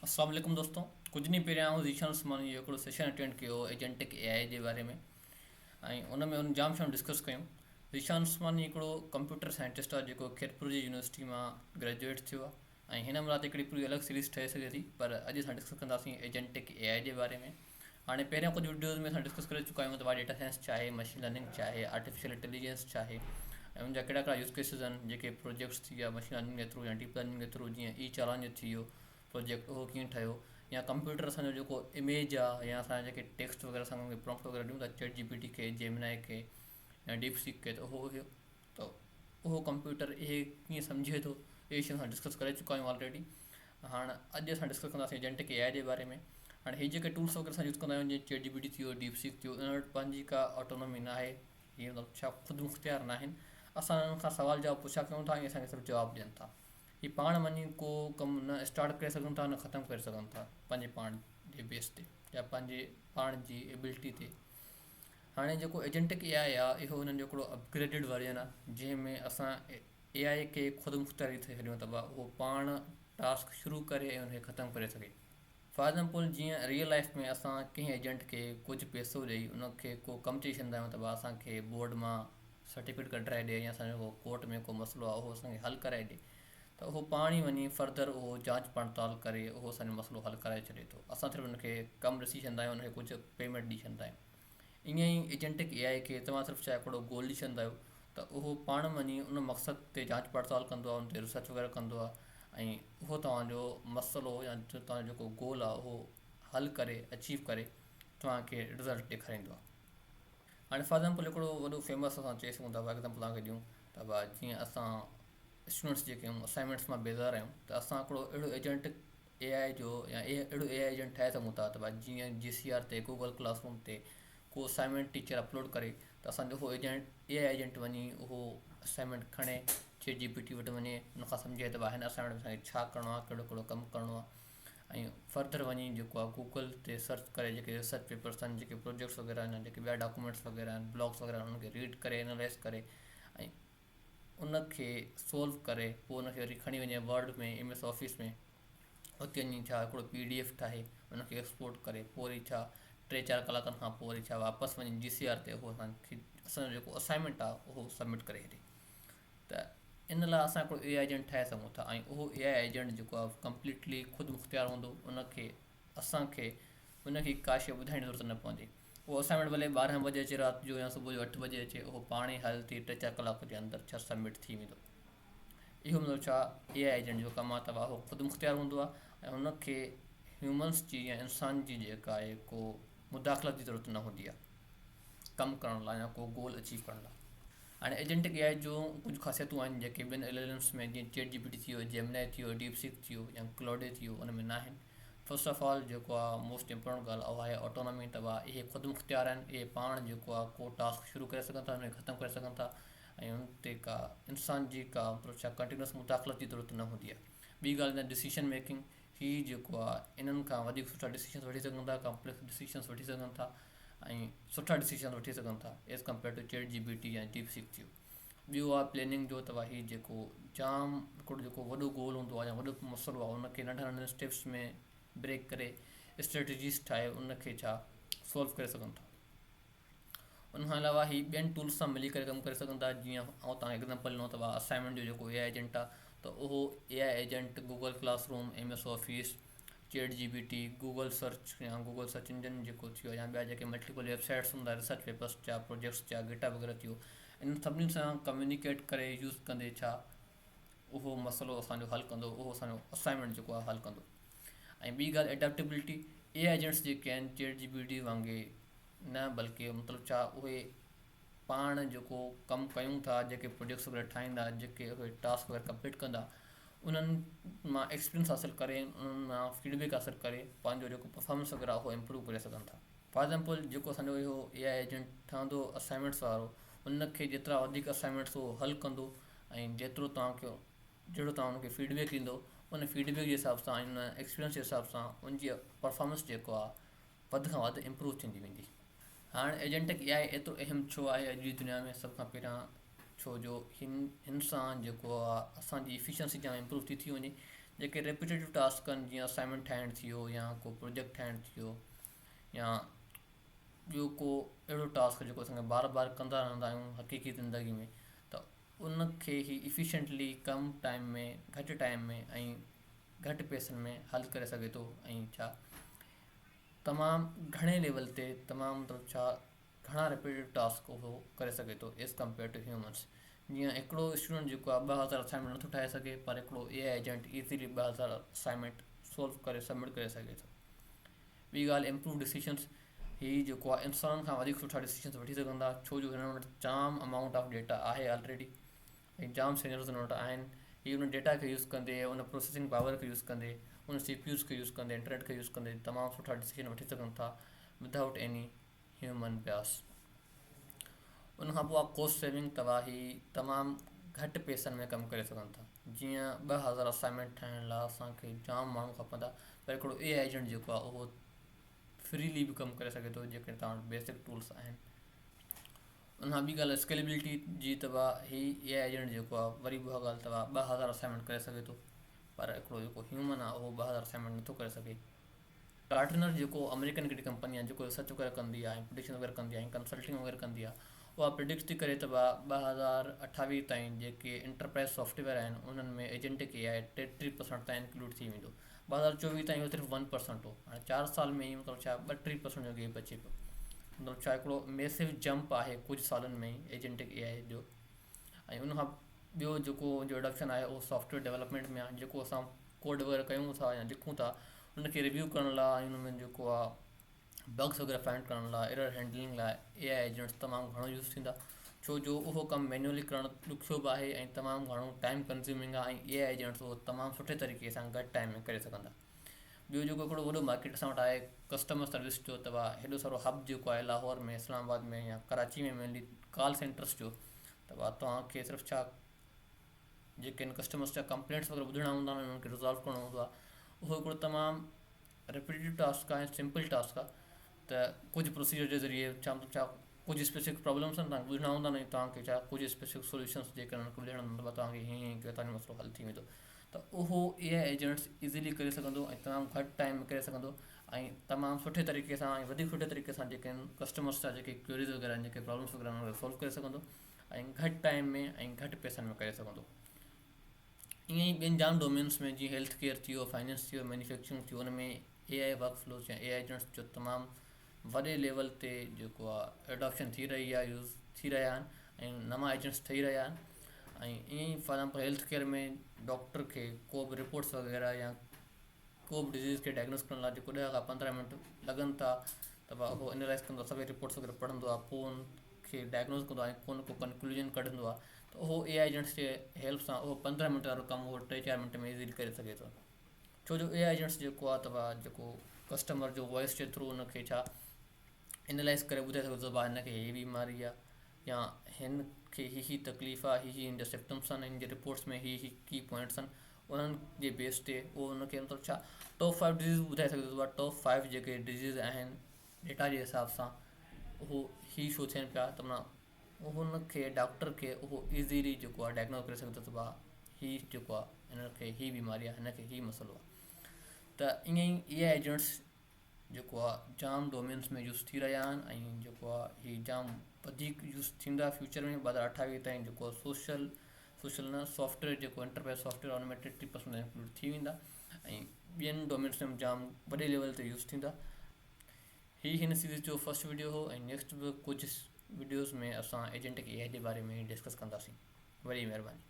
السلام عليڪم دوستو ڪجهه ڏينهن پهريان آئون ذيشان عثماني جو هڪڙو سيشن اٽينڊ ڪيو هو ايجنٽڪ اي آء جي باري ۾ ۽ ان ۾ ان جام شيون ڊسڪس ڪيون. ذيشان عثماني هڪڙو ڪمپيوٽر سائنٽسٽ آهي جيڪو خيرپور جي يونيورسٽي مان گريجوئيٽ ٿيو آهي ۽ هن مهل تي هڪڙي پوري الڳ سيريز ٺهي سگهي ٿي پر اڄ اسان ڊسڪس ڪنداسين ايجنٽڪ اي آء جي باري ۾. هاڻي پهريان ڪجهه وڊيوز ۾ اسان ڊسڪس ڪري چڪا آهيون ته ڀاء ڊيٽا سائنس ڇا آهي، مشين لرننگ ڇا آهي، آرٽيفيشل انٽيليجنس ڇا آهي ۽ ان جا ڪهڙا ڪهڙا يوز ڪيسز آهن جيڪي پروجيڪٽس ٿي ويا مشين لرننگ جي ٿرو يا ڊيپ لرننگ جي ٿرو جيئن اي چالان جو ٿي ويو پروجيڪٽ اهو ڪيئن ٺهيو يا ڪمپيوٽر اسان جو جيڪو اميج آهي يا اسان جيڪي ٽيڪسٽ وغيره اسان کي پرومپٽ وغيره ڏيون ٿا چيٽ جي پي ٽي کي جيمنائي کي يا ڊيپ سيڪ کي ته اهو ته اهو ڪمپيوٽر اهي ڪيئن سمجهي ٿو اهي شيون اسان ڊسڪس ڪري چڪا آهيون آلريڊي. هاڻ اڄ اسان ڊسڪس ڪنداسين ايجنٽڪ اي آء جي باري ۾. هاڻي هي جيڪي ٽولس وغيره اسان يوز ڪندا آهيون جيئن چيٽ جي پي ٽي ٿي ويو ڊيپ سيڪ ٿي ويو انهن وٽ پنهنجي ڪا آٽونومي نه آهي. هي مطلب ڇا خود مختيار نه آهن. اسان انهن کان سوال جواب پڇا ڪيون ٿا ۽ اسان کي صرف جواب ڏين ٿا. هي پاڻ وڃي ڪو ڪم نه اسٽارٽ ڪري سگهن ٿا نه ختم ڪري سگهن ٿا پنهنجي پاڻ جي بيس تي يا پنهنجي پاڻ جي ايبلٽي تي. هاڻي جيڪو ايجنٽڪ اي آء آهي اهو انهن جو هڪڙو اپگريڊيڊ ورجن آهي جنهن ۾ اسان اي آء کي خودمختياري ٿي ڇڏيون ته اهو پاڻ ٽاسڪ شروع ڪري ۽ ان کي ختم ڪري سگهي. فار ايگزامپل جيئن ريئل لائف ۾ اسان ڪنهن ايجنٽ کي ڪجهه پئسو ڏئي ان کي ڪو ڪم چئي ڇڏندا آهيون ته اسان کي بورڊ مان سرٽيفڪيٽ ڪڍرائي ڏي يا اسان جو ڪو ڪورٽ ۾ ڪو مسئلو آهي اهو اسان کي حل ڪرائي ڏي ته اهو پاڻ ئي وڃي فردر اهو جانچ پڙتال ڪري اهو اسان جو مسئلو حل ڪرائي ڇڏي ٿو. اسان صرف ان کي ڪم ڏسي ڇڏندا آهيون ان کي ڪجهه پيمينٽ ڏئي ڇڏندا آهيون. ائين ئي ايجنٽڪ اي آء کي توهان صرف ڇا هڪڙو گول ڏئي ڇڏندا آهيو ته اهو پاڻ وڃي ان مقصد تي جانچ پڙتال ڪندو آهي ان تي ريسرچ وغيره ڪندو آهي ۽ اهو توهان جو مسئلو يا توهان جو جيڪو گول آهي اهو حل ڪري اچيو ڪري توهان کي رزلٽ ڏيکاريندو آهي. هاڻي فار ايگزامپل هڪڙو وڏو فيمس اسان چئي سگهون ٿا فار ايگزامپل توهان کي ڏيون ته ڀا جيئن اسان اسٽوڊنٽس جيڪي آهيون اسائنمينٽس مان بيزار آهيون ته اسان هڪڙو اهڙو ايجنٽ اي آء جو يا اهڙو اي I agent ٺاهي سگهون ٿا ته ڀا جيئن جي سي آر تي گوگل ڪلاس روم تي ڪو اسائنمينٽ ٽيچر اپلوڊ ڪري ته اسانجو اهو ايجنٽ اي I agent وڃي اهو اسائنمينٽ کڻي چيٽ جي پي ٽي وٽ وڃي ان کان سمجهي ته ڀا هن اسائنمينٽ ۾ اسانکي ڇا ڪرڻو آهي ڪهڙو ڪهڙو ڪم ڪرڻو آهي ۽ فردر وڃي جيڪو آهي گوگل تي سرچ ڪري جيڪي ريسرچ پيپرس آهن جيڪي پروجيڪٽس وغيره آهن جيڪي ٻيا ڊاڪومينٽس وغيره آهن بلاگس وغيره آهن انهن کي ريڊ ڪري انالائز ڪري ۽ ان کي سولو ڪري پوء ان کي وري کڻي وڃي ورڊ ۾ ايم ايس آفيس ۾ اتي وڃي ڇا هڪڙو پي ڊي ايف ٺاهي ان کي ايڪسپورٽ ڪري پوء وري ڇا ٽي چار ڪلاڪن کان پوء وري ڇا واپس وڃي جي سي آر تي اهو اسانکي اسانجو جيڪو اسائنمينٽ آهي اهو سبمٽ ڪري ڇڏي ته ان لاء اسان هڪڙو اي I agent ٺاهي سگهون ٿا ۽ اهو اي I agent جيڪو آهي ڪمپليٽلي خود مختيار هوندو ان کي اسانکي ان کي ڪا شيء ٻڌائڻ جي ضرورت نه پوندي. اهو اسائنمينٽ ڀلي 12 بجي اچي رات جو يا صبح جو 8 بجي اچي اهو پاڻ ئي حل ٿي ٽي چار ڪلاڪ جي اندر ڇا سبمٽ ٿي ويندو. اهو مطلب ڇا اي I agent جو ڪم آهي ته اهو خودمختيار هوندو آهي ۽ ان کي هيومنس جي يا انسان جي جيڪا آهي ڪو مداخلت جي ضرورت نه هوندي آهي ڪم ڪرڻ لاء يا ڪو گول اچيو ڪرڻ لاء. هاڻي ايجنٽڪ اي آء جون ڪجهه خاصيتون آهن جيڪي ٻين ايل ايل ايمس ۾ جيئن چيٽ جي پي ٽي ٿي ويو، جيمنائي ٿي ويو، ڊيپ سيڪ ٿي ويو يا ڪلاڊي ٿي ويو ان ۾ ناهن. فرسٽ آف آل جيڪو آ موسٽ امپورٽنٽ ڳالهه اها آهي آٽونومي ته اها اهي خود مختيار آهن اهي پاڻ جيڪو آ ڪو ٽاسڪ شروع ڪري سگهن ٿا ان کي ختم ڪري سگهن ٿا ۽ ان تي ڪا انسان جي ڪا مطلب ڇا ڪنٽينوس مداخلت جي ضرورت نه هوندي آهي. ٻي ڳالهه ان ڊسيشن ميڪنگ هي جيڪو آ انهن کان وڌيڪ سٺا ڊسيشنس وٺي سگهن ٿا ڪمپليڪس ڊسيشنس وٺي سگهن ٿا ۽ سٺا ڊسيشنس وٺي سگهن ٿا as compare to chat G P T يا ڊيپ سيڪ ٿيو. ٻيو آ پليننگ جو ته هي جيڪو جام هڪڙو جيڪو وڏو گول هوندو آ يا وڏو مسئلو آ ان کي ننڍن ننڍن اسٽيپس ۾ بريڪ ڪري اسٽريٽجيز ٺاهي ان کي ڇا سولو ڪري سگهن ٿا. ان کان علاوه هي ٻين ٽولس سان ملي ڪري ڪم ڪري سگهن ٿا جيئن آئون توهان کي ايگزامپل ڏنو ته اسائنمينٽ جو جيڪو اي I agent آ ته اهو A I agent Google classroom, M S office, chat G P T, Google search يا گوگل سرچ انجن جيڪو ٿيو يا ٻيا جيڪي ملٽيپل ويب سائيٽس هوندا ريسرچ پيپرس جا پروجيڪٽس جا گيٽا وغيره ٿيو انهن سڀني سان ڪميونيڪيٽ ڪري يوز ڪندي ڇا اهو مسئلو اسانجو حل ڪندو اهو اسانجو اسائنمينٽ جيڪو آهي حل ڪندو ۽ ٻي ڳالهه ايڊاپٽيبلٽي اي I agents جيڪي آهن چيٽ جي پي ٽي وانگي نه بلڪه مطلب ڇا اهي پاڻ جيڪو ڪم ڪيون ٿا جيڪي پروجيڪٽس وغيره ٺاهيندا جيڪي اهي ٽاسڪ وغيره ڪمپليٽ ڪندا انهن مان ايڪسپيرينس حاصل ڪري انهن مان فيڊ بيڪ حاصل ڪري پنهنجو جيڪو پرفارمنس وغيره اهو امپروو ڪري سگهن ٿا. فار ايگزامپل جيڪو اسانجو اهو اي I agent ٺهندو اسائنمينٽس وارو ان کي جيترا وڌيڪ اسائنمينٽس اهو حل ڪندو ۽ جيترو توهان کي جهڙو توهان ان کي فيڊ بيڪ ڏيندو ان فيڊ بيڪ جي حساب سان ان ايڪسپيرينس جي حساب سان ان جي پرفارمنس جيڪو آهي وڌ کان وڌ امپروو ٿيندي ويندي. هاڻ ايجنٽڪ اي آء ايترو اهم ڇو آهي اڄ جي دنيا ۾ سڀ کان پهريان ڇو جو هن هن سان جيڪو آ اسان جي افيشنسي جام امپروو ٿي ٿي وڃي جيڪي ريپيٽيٽو ٽاسڪ آهن جيئن اسائنمينٽ ٺاهڻ ٿي ويو يا ڪو پروجيڪٽ ٺاهڻ ٿي ويو يا ٻيو ڪو اهڙو ٽاسڪ جيڪو اسان کي بار بار ڪندا رهندا آهيون حقيقي زندگي ۾ ته ان کي هي افيشنٽلي ڪم ٽائيم ۾ گهٽ ٽائيم ۾ ۽ گهٽ پئسن ۾ حل ڪري سگهي ٿو ۽ ڇا تمام گهڻي ليول تي تمام مطلب ڇا گهڻا ريپيٽيٽو ٽاسڪ اهو ڪري سگهي ٿو ايز ڪمپيئر ٽو هيومنس. جيئن هڪڙو اسٽوڊنٽ جيڪو آهي 2000 اسائنمينٽ نٿو ٺاهي سگهي پر هڪڙو اي I agent easily 2000 assignment solve ڪري سبمٽ ڪري سگهي ٿو. ٻي ڳالهه امپروو ڊسيشنس، هي جيڪو آهي انسانن کان وڌيڪ سٺا ڊسيشنس وٺي سگهن ٿا ڇو جو هنن وٽ جام امائونٽ آف ڊيٽا آهي آلريڊي ۽ جام سينسرز هنن وٽ آهن. هي ان ڊيٽا کي يوز ڪندي، ان پروسيسنگ پاور کي يوز ڪندي، ان سي پي يوز کي يوز ڪندي، انٽرنيٽ کي يوز ڪندي تمام سٺا ڊسيشن وٺي سگهن ٿا ودائوٽ ايني هيومن بياس. ان کان پوء آهي ڪوسٽ سيونگ، تباهه هي تمام گهٽ پئسن ۾ ڪم ڪري سگهن ٿا. جيئن 2000 اسائنمينٽ ٺاهڻ لاء اسان کي جام ماڻهو کپندا پر هڪڙو اي I agent جيڪو آهي اهو فريلي به ڪم ڪري سگهي ٿو جيڪڏهن توهان وٽ بيسڪ ٽولس آهن. ان کان ٻي ڳالهه اسڪيليبلٽي جي تباهه هي اي I agent جيڪو آهي وري به اها ڳالهه تباهه 2000 اسائنمينٽ ڪري سگهي ٿو پر هڪڙو جيڪو هيومن آهي اهو 2000 اسائنمينٽ نٿو ڪري سگهي. گارٽنر جيڪو آمريڪن هڪڙي ڪمپني آهي جيڪو ريسرچ وغيره ڪندي آهي ۽ پرڊڪشن وغيره ڪندي آهي ۽ ڪنسلٽنگ وغيره ڪندي آهي اها پرڊڪٽ ٿي ڪري ته 2028 تائين جيڪي انٽرپرائز سافٽويئر آهن انهن ۾ ايجنٽڪ اي آء 33% تائين انڪلوڊ ٿي ويندو. 2024 تائين اهو صرف 1% هو، هاڻي 4 سال ۾ ئي مطلب ڇا 32% جو گيپ اچي پيو. مطلب ڇا هڪڙو ميسو جمپ آهي ڪجهه سالن ۾ ئي ايجنٽڪ اي آء جو. ۽ ان کان ٻيو جيڪو ان جو اڊاپشن آهي اهو سافٽويئر ڊولپمينٽ ۾ آهي، جيڪو اسان ڪوڊ وغيره ڪيون ٿا يا لکون ٿا ان کي ريويو ڪرڻ لاء ۽ ان ۾ جيڪو آهي بگس وغيره فائنڊ ڪرڻ لاء ايرر هينڊلنگ لاء اي I agents تمام گهڻو يوز ٿيندا، ڇو جو اهو ڪم مينولي ڪرڻ ڏکيو به آهي ۽ تمام گهڻو ٽائيم ڪنزيومنگ آهي ۽ اي I agents اهو تمام سٺي طريقي سان گهٽ ٽائيم ۾ ڪري سگهندا. ٻيو جيڪو هڪڙو وڏو مارڪيٽ اسان وٽ آهي ڪسٽمر سروس جو ته هيڏو سارو هب جيڪو آهي لاهور ۾ اسلام آباد ۾ يا ڪراچي ۾ مينلي ڪال سينٽرس جو ته توهان کي صرف ڇا جيڪي آهن ڪسٽمرس جا ڪمپلينٽس وغيره ٻڌڻا هوندا آهن انهن کي ريزالو ڪرڻو هوندو آهي، اهو هڪڙو تمام ريپيٽيٽو ٽاسڪ آهي ۽ سمپل ٽاسڪ آهي ته ڪجهه پروسيجر جي ذريعي ڇا مطلب ڇا ڪجهه اسپيسفڪ پرابلمس آهن توهان کي ٻڌڻا هوندا آهن ۽ توهان کي ڇا ڪجهه اسپيسفڪ سوليوشنس جيڪي انهن کي ٻڌائڻا هوندا آهن توهان کي هيئن هيئن ڪيو توهان جو مسئلو حل ٿي ويندو ته اهو اي I agents easily ڪري سگهندو ۽ تمام گهٽ ٽائيم ۾ ڪري سگهندو ۽ تمام سٺي طريقي سان ۽ وڌيڪ سٺي طريقي سان جيڪي آهن ڪسٽمرس جا جيڪي ڪيوريز وغيره آهن جيڪي پرابلمس وغيره آهن انهن کي سولو ڪري سگهندو ۽ گهٽ ٽائيم ۾ ۽ گهٽ پئسن ۾ ڪري سگهندو. ائين ئي ٻين جام ڊومينس ۾ جيئن هيلٿ ڪيئر ٿي ويو، فائننس ٿي ويو، مينوفيڪچرنگ ٿي ويو، ان ۾ اي آء ورڪ فلوز يا اي I agents جو تمام وڏي ليول تي جيڪو آهي اڊاپشن ٿي رهي آهي، يوز ٿي رهيا آهن ۽ نوان ايجنٽس ٺهي رهيا آهن. ۽ ائين ئي for example health care ۾ doctor کي ڪو به رپورٽس وغيره يا ڪو به ڊزيز کي ڊائگنوز ڪرڻ لاء جيڪو 10 کان 15 منٽ لڳن ٿا ته اهو انالائز ڪندو آهي، سڀئي رپورٽس وغيره پڙهندو آهي، پوء ان کي ڊائگنوز ڪندو آهي ۽ ڪو نه ڪو ڪنڪلوزن ڪڍندو آهي ته اهو اي I agents جي هيلپ سان اهو 15 منٽ وارو ڪم اهو 3-4 منٽ ۾ ايزلي ڪري سگهي ٿو، ڇو جو اي I agents جيڪو آهي ته جيڪو ڪسٽمر جو وائس جي ٿرو ان کي ڇا انالائز ڪري ٻڌائي سگهي ٿو ته هن کي هي بيماري آهي يا هن کي هي هي تڪليف آهي، هي هي هن جا سمپٽمس آهن، هن جي رپورٽس ۾ هي هي ڪي پوائنٽس آهن، انهن جي بيس تي اهو ان کي مطلب ڇا ٽاپ فائيو ڊزيز ٻڌائي سگهي ٿو ته ٽاپ فائيو جيڪي ڊزيز آهن ڊيٽا جي حساب سان اهو هي شو ٿين پيا ته معنيٰ هن کي ڊاڪٽر کي اهو ايزيلي جيڪو آهي ڊائگنوز ڪري سگهي ٿو ته ڀا هي جيڪو آهي هن کي هي بيماري آهي هن کي هي مسئلو آهي. ته ائين ئي اي I agents جيڪو آ جام ڊومينس ۾ يوز ٿي رهيا آهن ۽ جيڪو آ هي جام وڌيڪ يوز ٿيندا فيوچر ۾ 2028 تائين جيڪو سوشل سوشل نه سافٽويئر جيڪو انٽرپرائز سافٽويئر ان ۾ 33% انڪلوڊ ٿي ويندا ۽ ٻين ڊومينس ۾ جام وڏي ليول تي يوز ٿيندا. هي هن سيريز جو فرسٽ ويڊيو هو ۽ نيڪسٽ به ڪجهه ويڊيوز ۾ اسان ايجنٽڪ اي آء جي باري ۾ ڊسڪس ڪنداسين. وڏي مهرباني.